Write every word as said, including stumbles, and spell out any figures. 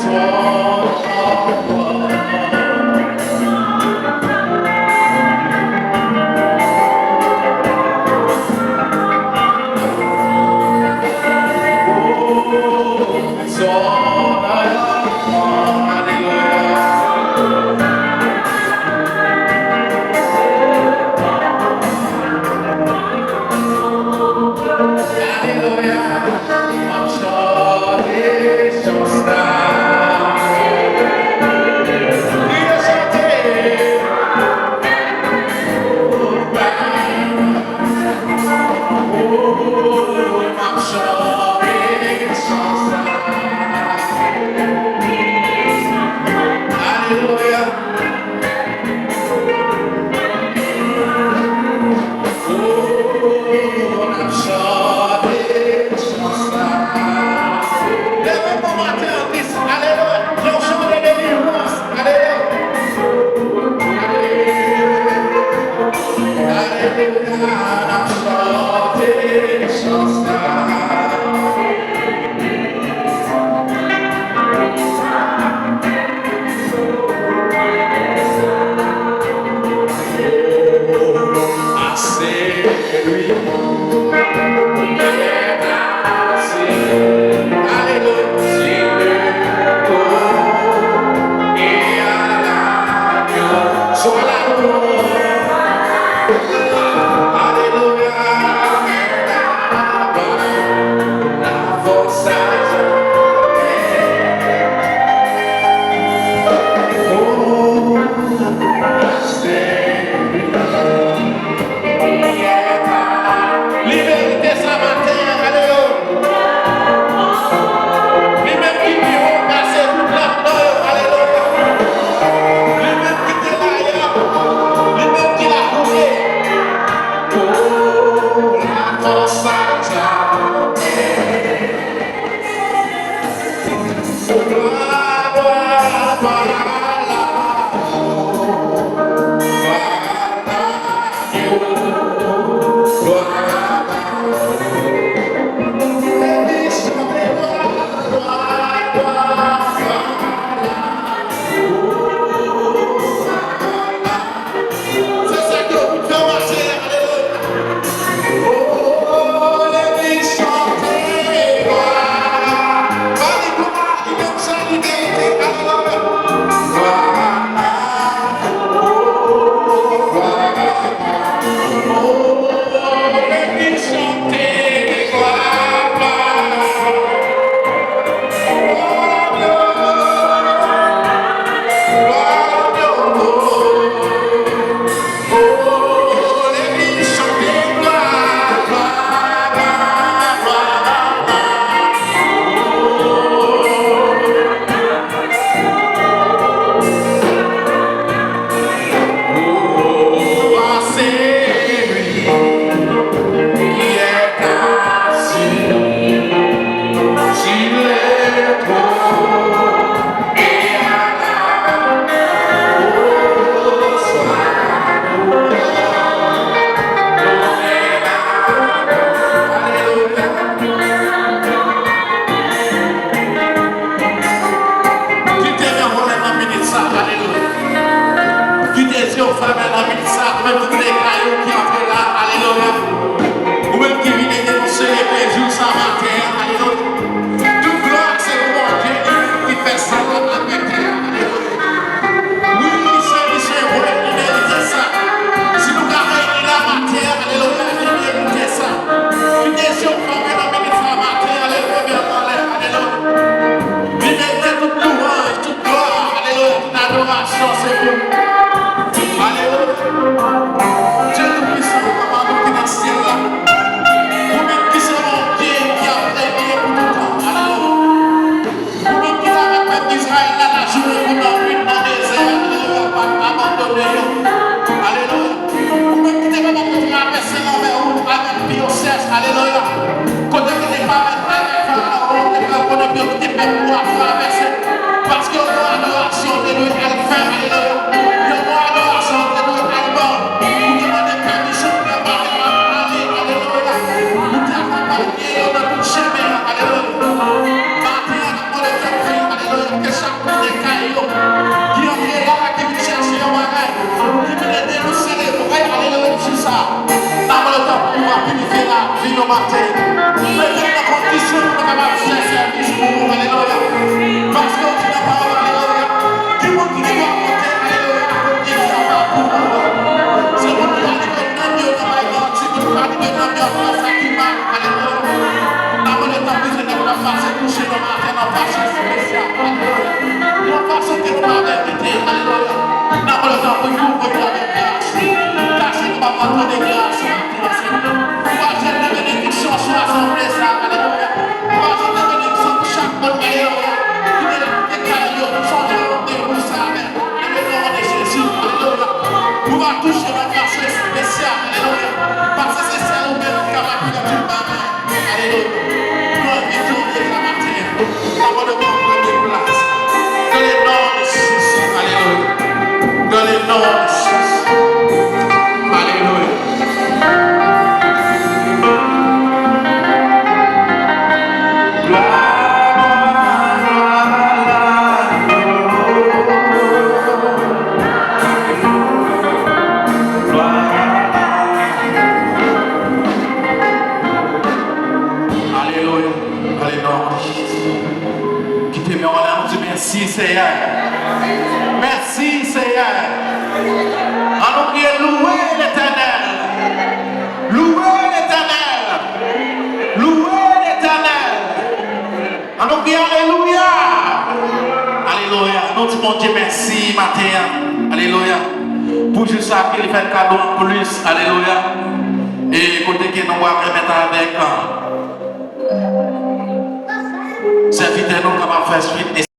Alelouya. M ap chante chant sa. Chak kote kay yo, ki antre la, ki vin chèche yon bagay, ki vin ede nou selebre, alelouya, jou sa. N ap mande w tanpri pou w pinifye lavi nou maten. Mete n nan kondisyon pou nou kapab fè sèvis pou ou, alelouya. Paske w di nan pawòl, alelouya, ki moun ki gen dwa monte, alelouya, kot Bondye a pa pou ou. Se moun ki pa rive nanm yo nan bay manti, moun ki pa rive nanm yo nan sa ki mal, alelouya. N ap mande w tanpri, Senyè, pou w pase touche nou maten nan fason espesyal. Yon fason ke nou pa mèt mete, alelouya. N ap mande w tanpri pou w voye avèk gras. Kache nou pa pran tan de gras, maten, Senyè. Pou w ajoute benediksyon sou asanble sa, alelouya. Pou w ajoute benediksyon pou chak moun, alelouya. Ki te la, ki te kay yo, sonje yo, te pou sa, amèn. Nan non de Jezi, alelouya. Pou w touche nan fason espesyal, alelouya. Paske se sèl ou menm ki kapab fè tout bagay. Alelouya. Nou envite w deja maten an. N ap mande w pran premye plas. Dans le nom de Jésus. Alelouya. Dans le nom de Jésus. Alelouya. Glwa, glwa, glwa, glwa. Alelouya. Alelouya. Kite men w anlè, nou di mèsi, Seyè. Mèsi, Seyè. An nou kriye, louwe Letènèl. Louwe Letènèl. Louwe Letènèl. An nou kriye alelouya! Alelouya! Nou di Bondye mèsi maten an. Alelouya! Pou jou sa ke li fè n kado anplis. Alelouya! E kote ke nou va remèt avèk, uh, sèvitè nou kapab fè swit.